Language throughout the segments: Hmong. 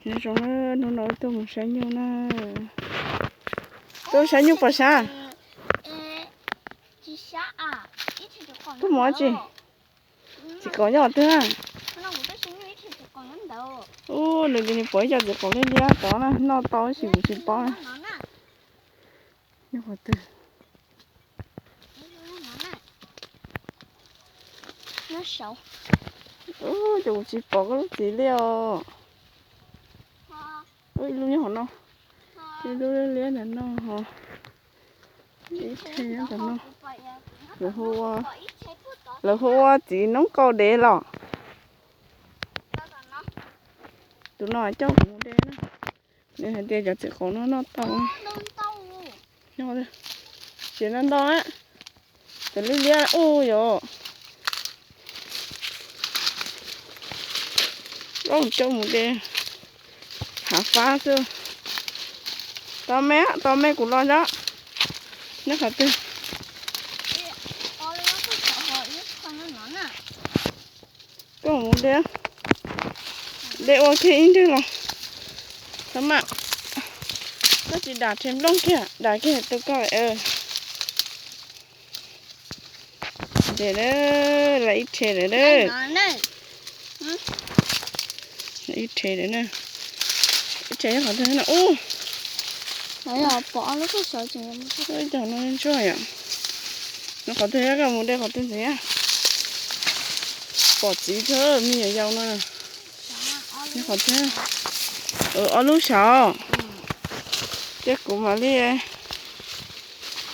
Nyob zoo, hnub no tuaj mus saib nyuj na. Tuaj saib nyuj pom sab. Tuaj mus ua tsi? Txiv qaum nyob qhov twg? Ub, nws tias nws pom ib co txiv qaum liab liab tod na, noj tau tab sis kuv tsis paub na. Nyob qhov twg? Ub, ces kuv tsis pom koj lub txiv liab os. Ub, ib lub nyob hauv no, ib lub liab liab ntawm no ho. Ib rhe nyob ntawm no. Lawv hu ua, lawv hu ua txiv noob qau dev los. Tus no coj kuv mus de na. Nws hais tias cov txiv qaum no noj tau. Tsis ntau ntau, cov liab liab ub yom. Coj mus de hav fab xwb. Tos me, tos me kuv los nyob. Nyob qhov twg? Koj mus de, de ua kiag ib ncig los. Txhob mam, koj tsis dam rhe nplooj kiag, dam kiag tus koj. De, lawv ib rhe lawm na. Ib rhe lawm na. Ib rhe nyob qhov twg no ub. Cov no ntsuag yom. Nyob qhov twg, koj mus de qhov twg ntxiv. Pom txiv kawg, me nyuam yaus no. Nyob qhov twg? Ob lub saud. Ces kuv mam li,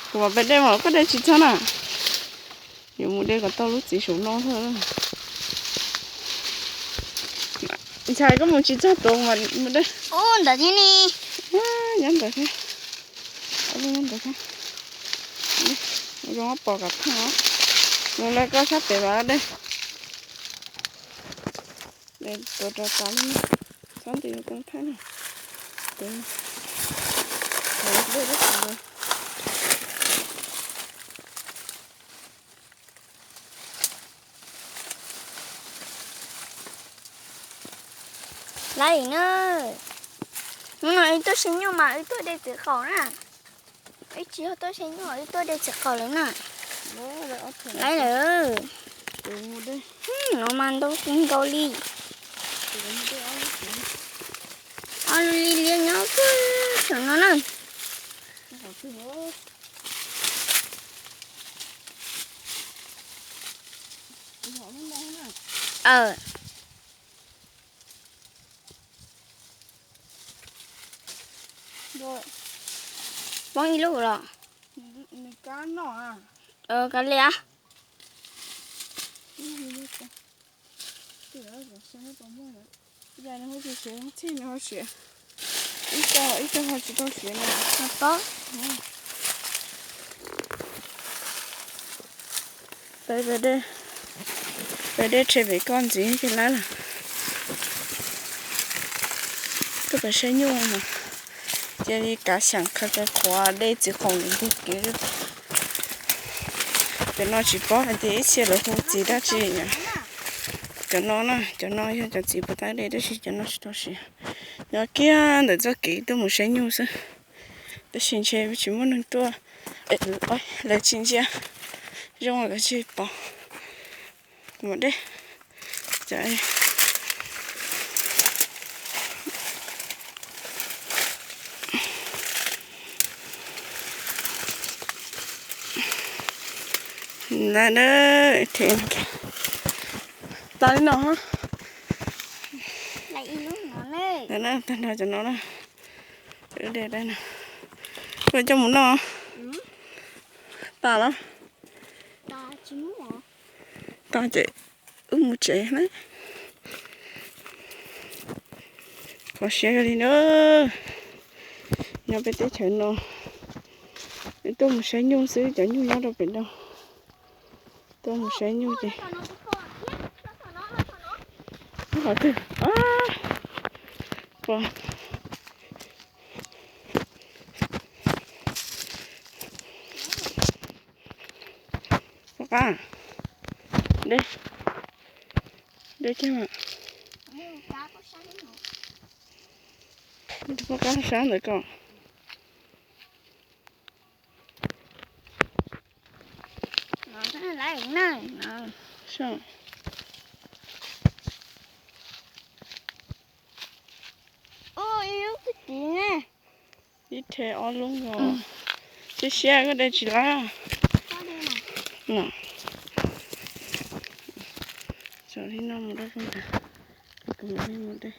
kuv mam pem de mas koj de tsis txog na. Yuav mus de kom tau lub txiv saum no thiab. Ntshai koj mus tsis txog tuav mas mus de. Ntawd thiab ne. Nyob ntawd thiab. Ob lub nyob ntawd thiab. Zoo pom kom tag os. Mus lawv koj sab pem vas de. Tuav rov tas li, txhob nti koob thaij na. Laib na. Hnub no wb tuaj saib nyuj mas wb tuaj de txiv qaum na. Wb tsis yog tuaj saib nyuj, wb tuaj de txiv qaum lawm na. Laib lawm. No mas ntau kawg nkaus li. Ob lub liab liab nyob puag saum no na. Poob ib lub los? Kav liam. Ib co ho tsis tau siav. Peb, peb dej rhe pem koj ntxiv ces lawm. Tuaj pem saib nyuj, cia li kav xyeem qhov kawg qhuav dej txiv qaum ntug kev. Cov no tsis paub hais tias ib txhia lawv hu txiv dab tsi. Cov no na, cov no yog cov txiv puas tab dej tab sis cov no tsis tau siav. Nyob kiag ntawm txoj kev tuaj mus saib nyuj xwb, tab sis ntshe tsis muaj neeg tuaj, lawv tsis ntsia zoo lawv tsis pom. Kuv mam de. Tas li no. Tag nrho cov no na. Wb de, wb coj mus noj. Tas los? Tas ces wb mus tsev na. Kho siab li na. Nyob peb teb chaws no, wb tuaj mus saib nyuj xwb, cov nyuj nyob rau pem no. Tuaj mus saib nyuj ces qhov twg? Pom qab, de, de kiag mas. Poj kab sab ntawd ko. Ib rhe ob lub nkaus. Siab siab koj de tsis laib. Tso li no mus rau koj ntag, kuv mam li mus de.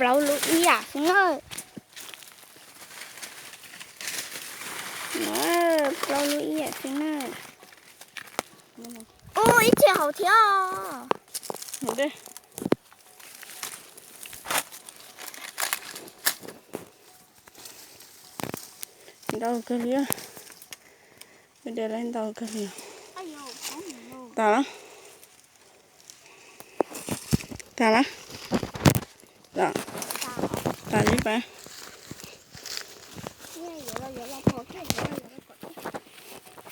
Plaub lub ib yam xwb na. Plaub lub ib yam xwb na. Ub, ib rhe hauv thiab. Ntau kawg li, de lawm ntau kawg li. Tas lawm. Tas lawm. Tas ib pas.